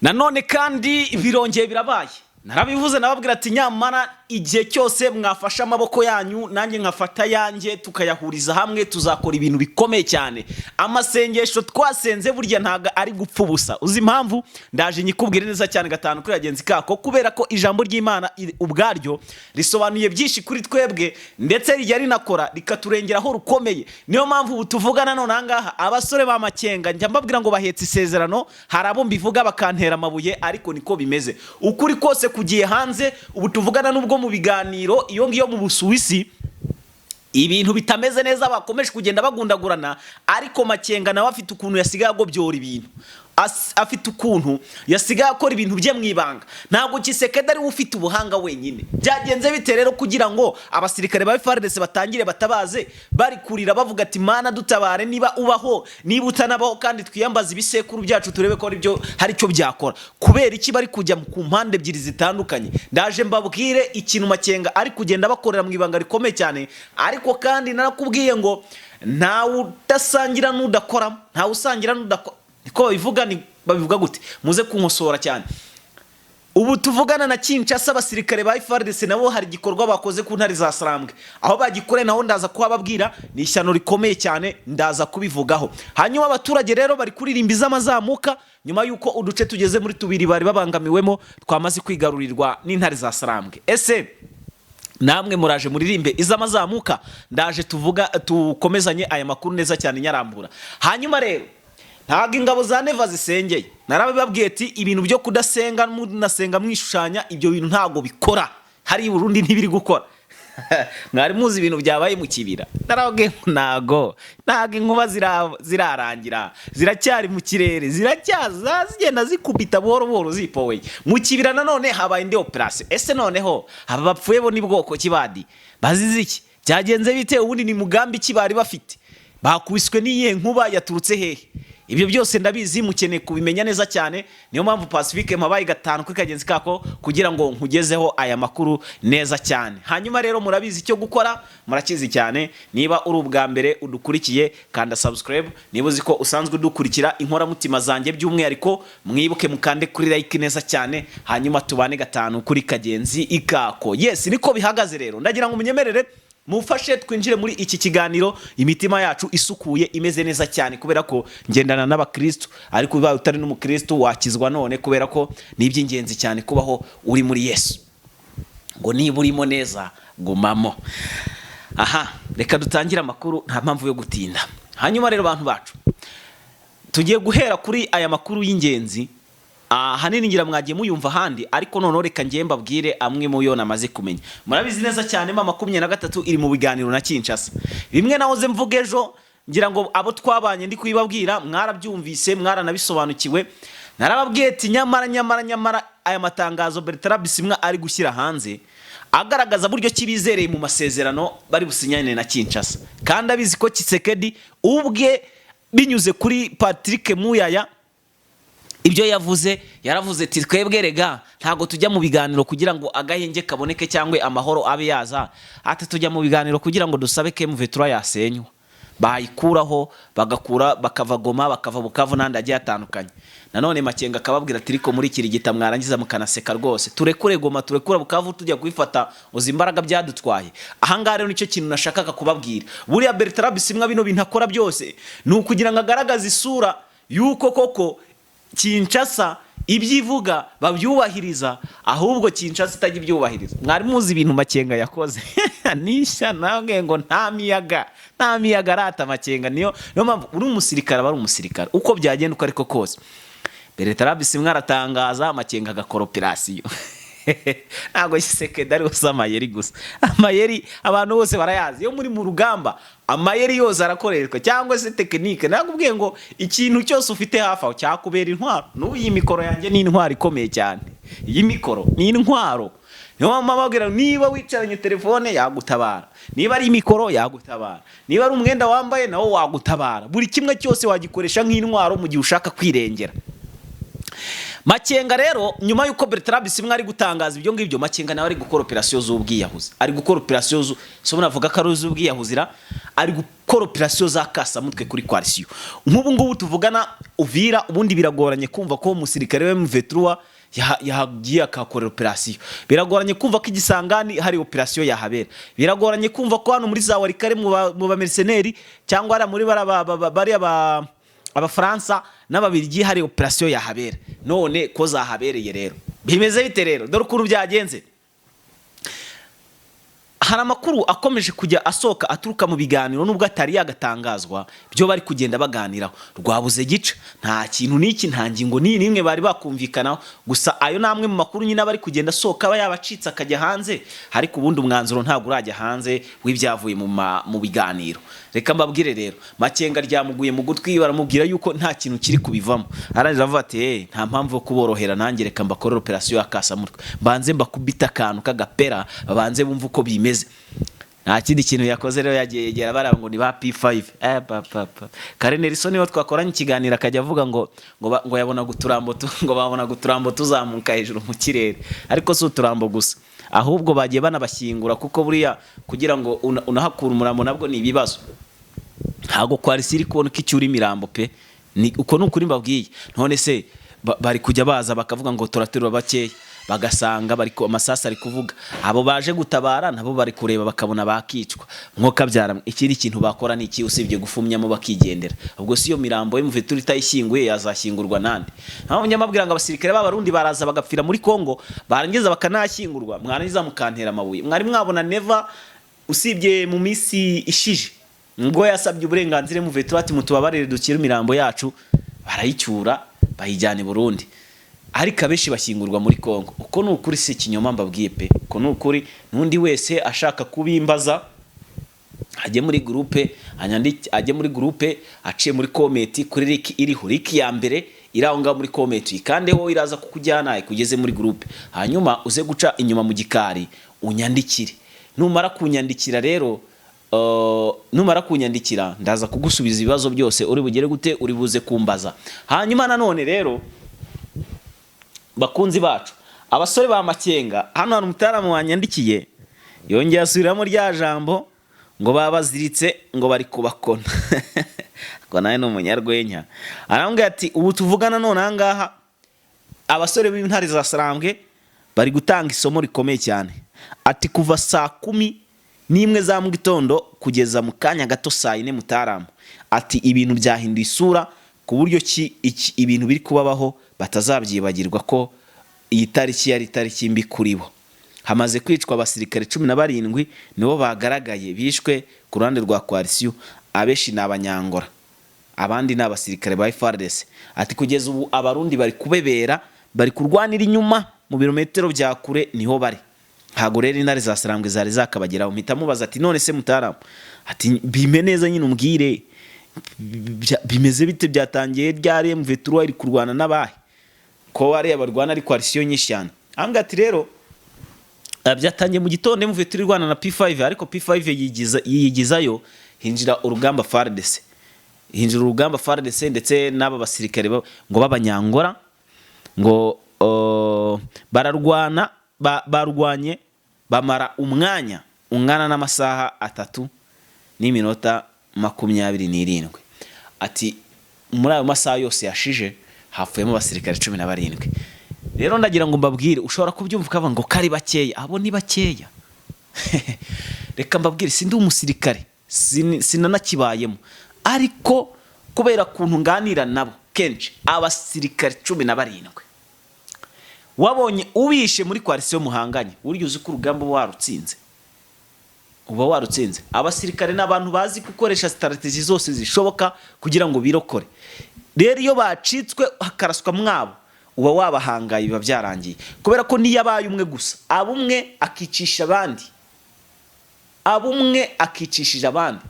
Nanone kandi birongeye birabaye. Narabivuze, nababwira ati: "Nyamara igihe cyose mwafashe amaboko yanyu, nanjye nkafata ayanjye, tukayahuriza hamwe, tuzakora ibintu bikomeye cyane." Amasengesho twasenze burya ntabwo ari gupfa ubusa. Uzi impamvu? Ndaje nyikubwire neza cyane gatanu kuri bagenzi kako, kubera ko ijambo ry'Imana ubwaryo risobanuye byinshi kuri twebwe, ndetse rijya rinakora rikaturengera aho rukomeye. Niyo mpamvu ubu tuvugana none ahangaha abasore ba Makenga njya mbabwira ngo bahetse isezerano. Hari abo mbivuga bakantera amabuye, ariko niko bimeze, ukuri kose kugiye hanze. Ubu tuvugana, n'ubwo mu biganiro iyo ngiyo mu Busuwisi ibintu bitameze neza, bakomeje kugenda bagundagurana, ariko Makenga nawe afite ukuntu yasigaye agobyora ibintu, afite ukuntu yasigaye akora ibintu bye mu ibanga. Ntabwo Tshisekedi ariwe ufite ubuhanga wenyine. Byagenze bite rero kugira ngo abasirikare ba FARDC batangire batabaze, bari kurira bavuga ati: "Mana dutabare niba ubaho, niba utanabaho kandi twiyambaze ibisekuru byacu turebe ko aribyo hari icyo byakora"? Kubera iki bari kujya ku mpande ebyiri zitandukanye? Ndaje mbabwire ikintu Makenga ari kugenda bakorera mu ibanga rikomeye cyane. Ariko kandi narakubwiye ngo ntawe udasangira n'udakoramo, ntawe usangira n'udakora, niko babivuga. Ni babivuga gute? Muze kunkosora cyane. Ubu tuvugana na Kinshasa, abasirikare ba FARDC nabo hari igikorwa bakoze ku ntare za Sarambwe. Aho bagikoreye naho ndaza kuhababwira, ni ishyano rikomeye cyane, ndaza kubivugaho. Hanyuma abaturage rero bari kuririmba iz'amazamuka nyuma y'uko uduce tugeze muri tubiri bari babangamiwemo twamaze kwigarurirwa n'intare za Sarambwe. Ese namwe muraje muririmbe iz'amazamuka? Ndaje tuvuga, tukomezanye aya makuru neza cyane nyarambura. Hanyuma rero ntabwo ingabo za Neva zisengeye. Narabibabwiye ati ibintu byo kudasenga, munasenga mwishushanya, ibyo bintu ntabwo bikora. Hari i Burundi ntibiri gukora. Mwari muzi ibintu byabaye mu Kibira? Narababwiye ngo ntago inkuba zirarangira, ziracyari mu kirere, ziracyaza zigenda zikubita buhoro buhoro zipoweye. Mu Kibira nanone habaye indi operasiyo. Ese noneho aba bapfuye bo ni bwoko ki? Badi bazize iki? Byagenze bite? Ubundi ni mugambi ki bari bafite? Bakubiswe n'iyihe nkuba? Yaturutse hehe? Ibyo byose ndabizi mukeneye kubimenya neza cyane. Niyo mpamvu Pacifique mpabaye gatanu kuri kagenzi kako kugira ngo nkugezeho aya makuru neza cyane. Hanyuma rero murabizi icyo gukora, murakizi cyane. Niba uri ubwa mbere udukurikiye, kanda subscribe. Niba uzi ko usanzwe udukurikira, inkoramutima zanjye by'umwihariko, mwibuke mukande kuri like neza cyane, hanyuma tubane gatanu kuri kagenzi ikako. Yes, niko bihagaze rero. Ndagira ngo munyemerere mufashe twinjire muri iki kiganiro imitima yacu isukuye, imeze neza cyane, kubera ko ngendana n'abakristo. Ariko ubaye utari n'umukristo wakizwa none, kubera ko ni iby'ingenzi cyane kubaho uri muri Yesu. Ngo niba urimo neza, gumamo. Aha reka dutangire amakuru, nta mpamvu yo gutinda. Hanyuma rero bantu bacu, tugiye guhera kuri aya makuru y'ingenzi. Ahanini ngira mwagiye muyumva ahandi, ariko noneho reka ngiye mbabwire amwe mu yo namaze kumenya. Murabizi neza cyane, M23 iri mu biganiro na Kinshasa. Bimwe nahoze mvuga ejo, ngira ngo abo twabanye ndi kubibabwira mwarabyumvise, mwaranabisobanukiwe. Narababwiye ati nyamara nyamara nyamara aya matangazo Bertrand Bisimwa ari gushyira hanze agaragaza buryo ki bizereye mu masezerano bari businyane na Kinshasa, kandi abizi ko Tshisekedi ubwe binyuze kuri Patrick Muyaya ibyo yavuze, yaravuze ati: "Twebwe rega ntabwo tujya mu biganiro kugira ngo agahenge kaboneke cyangwa amahoro abe yaza," ati: "Tujya mu biganiro kugira ngo dusabe ko M23 yasenywa, bayikuraho, bagakura, bakava Goma, bakava Bukavu n'ahandi hagiye hatandukanye." Nanone Makenga akababwira ati: "Ariko muri kirigita mwarangiza mukanaseka rwose. Turekure Goma, turekure Bukavu, tujya kubifata, uzi imbaraga byadutwaye?" Ahangaha rero nicyo kintu nashakaga kubabwira. Buriya Bertrand Bisimwa bino bintu akora byose ni ukugira ngo agaragaze isura y'uko koko Kinshasa ibyo ivuga babyubahiriza, ahubwo Kinshasa itajya ibyubahiriza. Mwari muzi ibintu Makenga yakoze? Nisha nawe ngo nta miyaga, nta miyaga arata. Makenga niyo mpamvu uri umusirikare aba ari umusirikare uko byagenda uko ariko kose. Bertrand Bisimwa aratangaza, Makenga agakora operasiyo. Ntabwo Tshisekedi ari gusa amayeri gusa, amayeri abantu bose barayazi. Iyo muri mu rugamba amayeri yose arakoreshwa, cyangwa se tekinike. Nakubwiye ngo ikintu cyose ufite hafi aho cyakubera intwaro. N'ubu iyi mikoro yanjye ni intwaro ikomeye cyane, iyi mikoro ni intwaro. Niyo mpamvu bababwira: niba wicaranye telefone yagutabara, niba ari mikoro yagutabara, niba ari umwenda wambaye nawo wagutabara. Buri kimwe cyose wagikoresha nk'intwaro mu gihe ushaka kwirengera. Makenga rero, nyuma y'uko Bertrand Bisimwa ari gutangaza ibyo ngibyo, Makenga nawe ari gukora operasiyo z'ubwiyahuzi, ari gukora operasiyo so navuga ko ari iz'ubwiyahuzira, ari gukora gukora operasiyo za kasamutwe kuri coalition. Nk'ubu ngubu tuvugana, Uvira ubundi biragoranye kumva ko umusirikare wa M23 yahagiye akahakorera operasiyo. Biragoranye kumva ko igisangani hari operasiyo yahabera. Biragoranye kumva ko hano muri za Walikale mu ba mercenaires cyangwa hariya muri bariya ba Abafaransa n'Ababirigi hari operasiyo yahabera. None ko zahabereye rero, bimeze bite rero? Dore ukuntu byagenze. Hari amakuru akomeje kujya asohoka aturuka mu biganiro, nubwo atari yagatangazwa byo bari kugenda baganiraho. Rwabuze gica, nta kintu n'iki, nta ngingo n'iyi n'imwe bari bakumvikanaho. Gusa ayo ni amwe mu makuru nyine aba ari kugenda asohoka, aba yabacitse akajya hanze, ariko ubundi umwanzuro ntabwo urajya hanze w'ibyavuye mu biganiro. Reka mbabwire rero, Makenga ryamuguye mu gutwi, baramubwira yuko nta kintu kiri kubivamo. Arangije avuga ati: "Hey, nta mpamvu yo kuborohera, nanjye reka mbakorere operasiyo ya kasamutwe, mbanze mbakubita akantu k'agapera, babanze bumve uko bimeze." Nta kindi kintu yakoze rero, yagiye yegera bariya ngo ni ba P5. Pa, pa, pa. Kare Nelson niwe twakoranye ikiganiro, akajya avuga ngo yabonaga uturambo ngo babonaga uturambo tuzamuka hejuru mu kirere. Ariko si uturambo gusa, ahubwo bagiye banabashyingura, kuko buriya kugira ngo unahakure umurambo nabwo ni ibibazo. Ntabwo coalition iri kubona uko icyura imirambo pe. Ni uko, ni ukuri mbabwiye. None se bari kujya baza bakavuga ngo turaterura bakeya, bagasanga bari amasasu ari kuvuga, abo baje gutabara nabo bari kureba bakabona bakicwa nko kabyara. Ikindi kintu bakora ni iki usibye gufumyamo bakigendera? Ubwo si iyo mirambo y'umuveturi itayishyinguye yazashyingurwa nande? Ntaho nyamabwira ngo abasirikare b'Abarundi baraza bagapfira muri Kongo, barangiza bakanashyingurwa, mwarangiza mukantera amabuye. Mwari mwabona Neva, usibye mu minsi ishije ngo yasabye uburenganzira mu vetura ati: "Mutubabarire dukire imirambo yacu", barayicyura bayijyana i Burundi, ariko abenshi bashyingurwa muri Kongo. Uko ni ukuri, si ikinyoma mbabwiye pe, uko ni ukuri. N'undi wese ashaka kubimbaza ajye muri groupe, anyandike, ajye muri groupe aciye muri comment kuri link iriho, link ya mbere iri aho ngaho muri comment, uyikandeho iraza kukujyana ikugeze muri groupe. Hanyuma uze guca inyuma mu gikari unyandikire. Numara kunyandikira rero, numara kunyandikira ndaza kugusubiza ibibazo byose uri bugere gute, uri buze kumbaza. Hanyuma nanone rero, bakunzi bacu, abasore ba Makenga, hano hari umutaramu wanyandikiye, yongeye asubiramo rya jambo ngo babaziritse, ngo bari kubakona, ngo nawe ni umunyarwenya. Arambwira ati: "Ubu tuvugana none aha ngaha abasore b'Intare za Sarambwe bari gutanga isomo rikomeye cyane." Ati: "Kuva saa 11 za mu gitondo kugeza mu kanya gato saa 4, mutaramu," ati, "ibintu byahinduye isura ku buryo ki ibintu biri kubabaho batazabyibagirwa, ko iyi tariki yari itariki mbi kuri bo. Hamaze kwicwa abasirikare 17, nibo bagaragaye bishwe ku ruhande rwa coalition. Abenshi ni Abanyangora, abandi ni abasirikare ba FARDC." Ati: "Kugeza ubu Abarundi bari kubebera, bari kurwanira inyuma mu birometero bya kure, niho bari. Ntabwo rero Intare za Sarambwe zari zakabageraho." Mpita mubaza ati: "None se mutaramu," ati, "bime neza nyine umbwire bimeze bite? Byatangiye ryari? M23 iri kurwana n'abahe, ko ariya barwana ari coalition nyinshi cyane?" Ahanga ati: "Rero byatangiye mu gitondo M23 irwana na P5, ariko P5 yiyigizayo, hinjira urugamba FARDC, hinjira urugamba FARDC ndetse n'aba basirikare ngo b'Abanyangora, ngo bararwana, barwanye bamara umwanya ungana n'amasaha 3 n'iminota 27." Ati: "Muri ayo masaha yose yashije hapfuyemo abasirikare 17." Rero ndagira ngo mbabwire, ushobora kubyumva ukavuga ngo kari bakeya, abo ni bakeya. Reka mbabwire, sindi umusirikare, sinanakibayemo, ariko kubera ukuntu nganira nabo kenshi, abasirikare 17 wabonye ubishe muri coalition muhanganye, burya uzi ko urugamba uba warutsinze, uba warutsinze. Abasirikare ni abantu bazi gukoresha strategy zose zishoboka kugira ngo birokore. Rero iyo bacitswe hakaraswa mwabo, uba wabahangaye, biba byarangiye, kubera ko niyo abaye umwe gusa, aba umwe akicisha abandi, aba umwe akicishije abandi.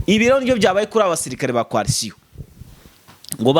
Ibi rero nibyo byabaye kuri aba basirikare ba coalition. Ngo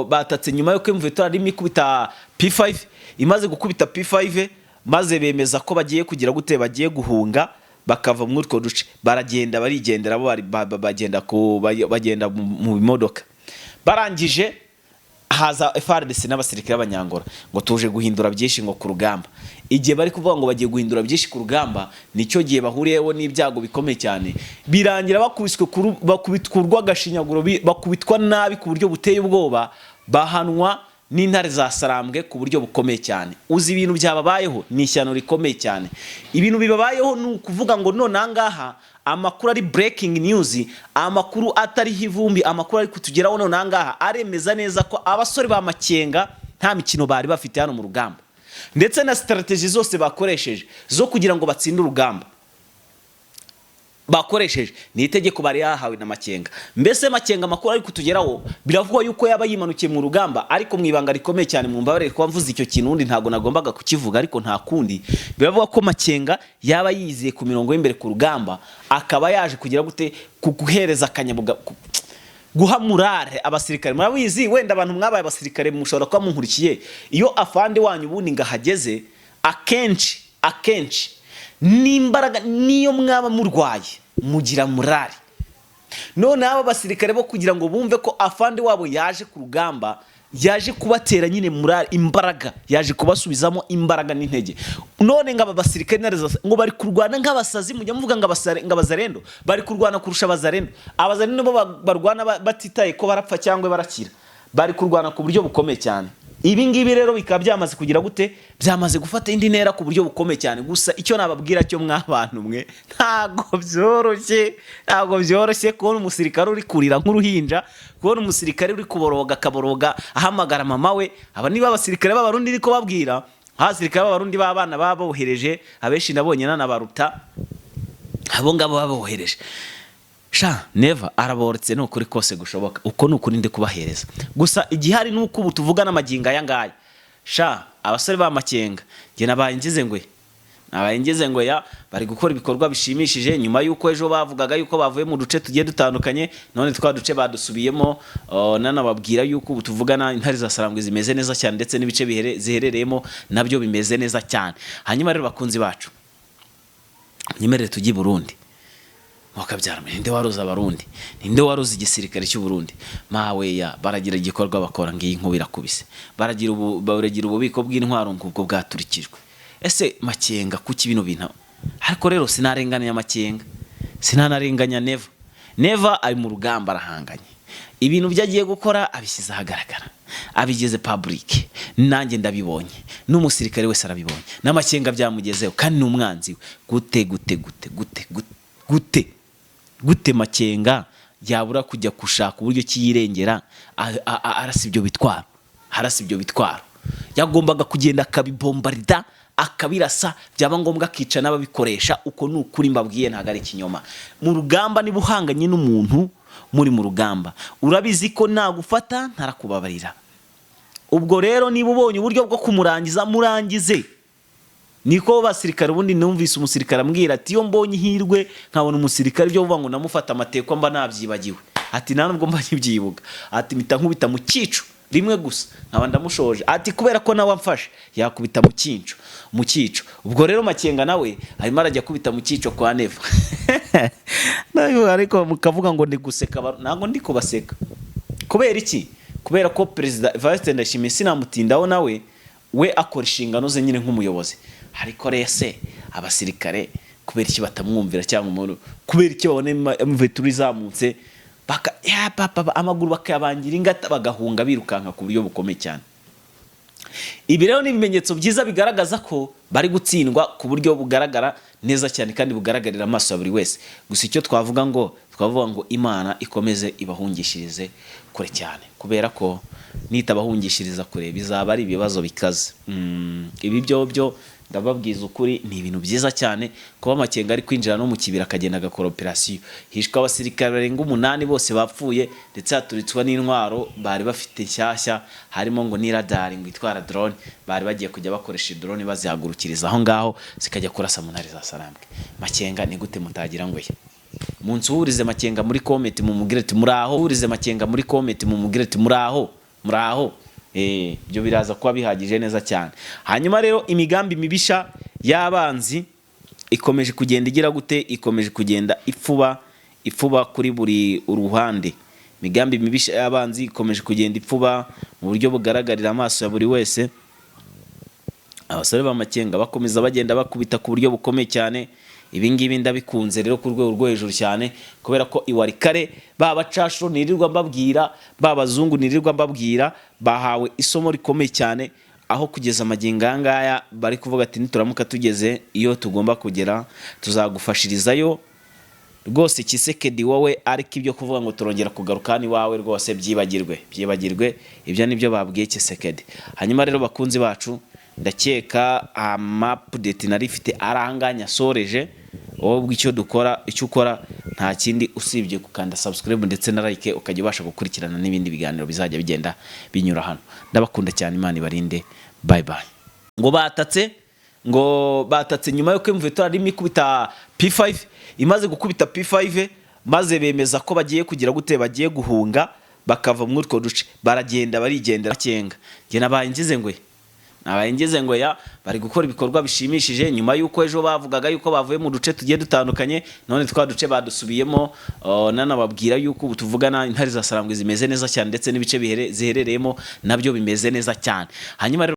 batatse nyuma y'uko M23 irimo ikubita P5. Imaze gukubita P5, maze bemeza ko bagiye kugira gute, bagiye guhunga bakava muri utwo duce. Baragenda, barigendera, bo bagenda mu bimodoka. Barangije Haza FARDC n'abasirikare b'Abanyangora ngo tuje guhindura byinshi ngo ku rugamba. Igihe bari kuvuga ngo bagiye guhindura byinshi ku rugamba, nicyo gihe bahuriyeho n'ibyago bikomeye cyane, birangira bakubiswe bakubitwa urw'agashinyaguro, bakubitwa nabi ku buryo buteye ubwoba, bahanwa n'intare za Sarambwe ku buryo bukomeye cyane. Uzi ibintu byababayeho ni ishyano rikomeye cyane. Ibintu bibabayeho ni ukuvuga ngo none aha ngaha amakuru ari breaking news, amakuru atariho ivumbi, amakuru ari kutugeraho none aha ngaha aremeza neza ko abasore ba Makenga nta mikino bari bafite hano mu rugamba, ndetse na strategy zose bakoresheje zo kugira ngo batsinde urugamba bakoresheje ni itegeko bari yahawe na Makenga. Mbese Makenga, amakuru ari kutugeraho, biravugwa yuko yaba yimanukiye mu rugamba, ariko mu ibanga rikomeye cyane. Mu mbabarire kuba mvuze icyo kintu, undi ntabwo nagombaga kukivuga, ariko nta kundi. Biravugwa ko Makenga yaba yizeye ku mirongo y'imbere ku rugamba, akaba yaje kugira gute, guhereza akanyabuga, guha morale abasirikare. Murabizi, wenda abantu mwabaye abasirikare mushobora kuba munkurikiye, iyo afande wanyu ubundi ngahageze, akenshi akenshi n'imbaraga, niyo mwaba murwaye mugira morale. None aba basirikare bo kugira ngo bumve ko afande wabo yaje ku rugamba, yaje kubatera nyine morale, imbaraga, yaje kubasubizamo imbaraga n'intege. None ngo aba basirikare ngo bari kurwana nk'abasazi. Mujya muvuga ngo ngo abazarendo bari kurwana kurusha abazarendo. Abazarendo bo barwana batitaye ko barapfa cyangwa barakira, bari kurwana ku buryo bukomeye cyane. Ibi ngibi rero bikaba byamaze kugira gute? Byamaze gufata indi ntera ku buryo bukomeye cyane. Gusa icyo nababwira cyo, mw'abantu mwe, ntabwo byoroshye, ntabwo byoroshye kubona umusirikare uri kurira nk'uruhinja, kubona umusirikare uri kuboroga, akaboroga ahamagara mama we. Aba niba abasirikare b'Abarundi niko babwira, abasirikare b'Abarundi b'abana babohereje, abenshi nabonye nanabaruta abo ngabo babohereje. Sha Neva araborotse, ni ukuri kose gushoboka, uko ni ukuri ndi kubahereza. Gusa igihari ni uko ubu tuvugana amagingo aya ngaya, sha abasore ba Makenga, njye nabaye ngize ngo ya bari gukora ibikorwa bishimishije, nyuma y'uko ejo bavugaga yuko bavuye mu duce tugiye dutandukanye, none twa duce badusubiyemo. Nanababwira yuko ubu tuvugana intare za Sarambwe zimeze neza cyane, ndetse n'ibice ziherereyemo nabyo bimeze neza cyane. Hanyuma rero bakunzi bacu, nyemerere tujye i Burundi. Mwakabyara, ninde waruzi Abarundi? Ninde waruzi igisirikare cy'u Burundi? Mawe ya baragira igikorwa bakora, ngiyi nkuba irakubise, baragira ububiko bw'intwaro ngubwo bwaturikijwe. Ese Makenga kuki bino bintu? Ariko rero sinarenganya Makenga, sinanarenganya Neva. Neva ari mu rugamba, arahanganye, ibintu byo agiye gukora abishyize ahagaragara, abigeze public, nanjye ndabibonye, n'umusirikare wese arabibonye, n'Amakenga byamugezeho, kandi ni umwanzi we. Gute gute gute gute gute gute gute Makenga yabura kujya gushaka uburyo ki yirengera, arasa ibyo bitwaro? Arasa ibyo bitwaro, yagombaga kugenda akabibombarida, akabirasa, byaba ngombwa akica n'ababikoresha. Uko ni ukuri mbabwiye, ntabwo ari ikinyoma. Mu rugamba, niba uhanganye n'umuntu muri mu rugamba, urabizi ko nagufata ntarakubabarira. Ubwo rero niba ubonye uburyo bwo kumurangiza, murangize. Niko basirikare ubundi. Numvise umusirikare ambwira ati: "Iyo mbonye ihirwe nkabona umusirikare, ibyo vuga ngo namufata amatekwa mba nabyibagiwe." Ati: "Nta nubwo mba nkibyibuka." Ati: "Mpita nkubita mu cyico rimwe gusa nkaba ndamushoje." Ati: "Kubera ko nawe amfashe yakubita mu cyico, mu cyico." Ubwo rero Makenga nawe arimo arajya akubita mu cyico kwa Neva. Nawe ariko mukavuga ngo ndi guseka, ntabwo ndi kubaseka. Kubera iki? Kubera ko Perezida Evariste Ndayishimiye, sinamutindaho, nawe we akora inshingano ze nyine nk'umuyobozi. Ariko rese abasirikare kubera iki batamwumvira? Cyangwa umuntu, kubera iki babona M23 izamutse baka ya papa, amaguru bakayabangira ingata, bagahunga birukanka ku buryo bukomeye cyane? Ibi rero ni ibimenyetso byiza bigaragaza ko bari gutsindwa ku buryo bugaragara neza cyane kandi bugaragarira amaso ya buri wese. Gusa icyo twavuga ngo Imana ikomeze ibahungishirize kure cyane, kubera ko nitabahungishiriza kure bizaba ari ibibazo bikaze. Ibi byo byo ndababwiza ukuri, ni ibintu byiza cyane kuba Makenga ari kwinjira no mu kibira, akagenda agakora operasiyo. Hishwe abasirikare barenga umunani, bose bapfuye, ndetse haturitswa n'intwaro bari bafite nshyashya, harimo ngo n'iradari ngo itwara drone. Bari bagiye kujya bakoresha drone bazihagurukiriza aho ngaho, zikajya kurasa mu ntare za Sarambwe. Makenga, ni gute mutagira ngo ye munsuhurize Makenga muri comment, mumubwire ati muraho? Hurize Makenga muri comment, mumubwire ati muraho, muraho. Ibyo biraza kuba bihagije neza cyane. Hanyuma rero imigambi mibisha y'abanzi ikomeje kugenda igira gute? Ikomeje kugenda ipfuba, ipfuba kuri buri uruhande. Imigambi mibisha y'abanzi ikomeje kugenda ipfuba mu buryo bugaragarira amaso ya buri wese. Abasore b'Amakenga bakomeza bagenda bakubita ku buryo bukomeye cyane. Ibi ngibi ndabikunze rero ku rwego rwo hejuru cyane, kubera ko i Walikale ba bacashuro nirirwa mbabwira, ba bazungu nirirwa mbabwira, bahawe isomo rikomeye cyane, aho kugeza amagingo aya ngaya bari kuvuga ati: "Nituramuka tugeze iyo tugomba kugera, tuzagufashirizayo rwose, Tshisekedi wowe, ariko ibyo kuvuga ngo turongera kugaruka hano iwawe rwose byibagirwe, byibagirwe." Ibyo nibyo babwiye Tshisekedi. Hanyuma rero, bakunzi bacu, ndakeka ama update nari ifite ari ahangaha nyasoreje. Wowe ubwo icyo dukora, icyo ukora nta kindi usibye gukanda subscribe ndetse na like, ukajya ubasha gukurikirana n'ibindi biganiro bizajya bigenda binyura hano. Ndabakunda cyane, Imana ibarinde, bye bye. Ngo batatse nyuma y'uko M23 irimo ikubita P5. Imaze gukubita P5, maze bemeza ko bagiye kugira gute? Bagiye guhunga, bakava muri utwo duce, baragenda, barigendera. Makenga, njye nabaye ngize ngo ya bari gukora ibikorwa bishimishije, nyuma y'uko ejo bavugaga yuko bavuye mu duce tugiye dutandukanye, none twa duce badusubiyemo. Nanababwira yuko ubu tuvugana intare za Sarambwe zimeze neza cyane, ndetse n'ibice ziherereyemo nabyo bimeze neza cyane. Hanyuma rero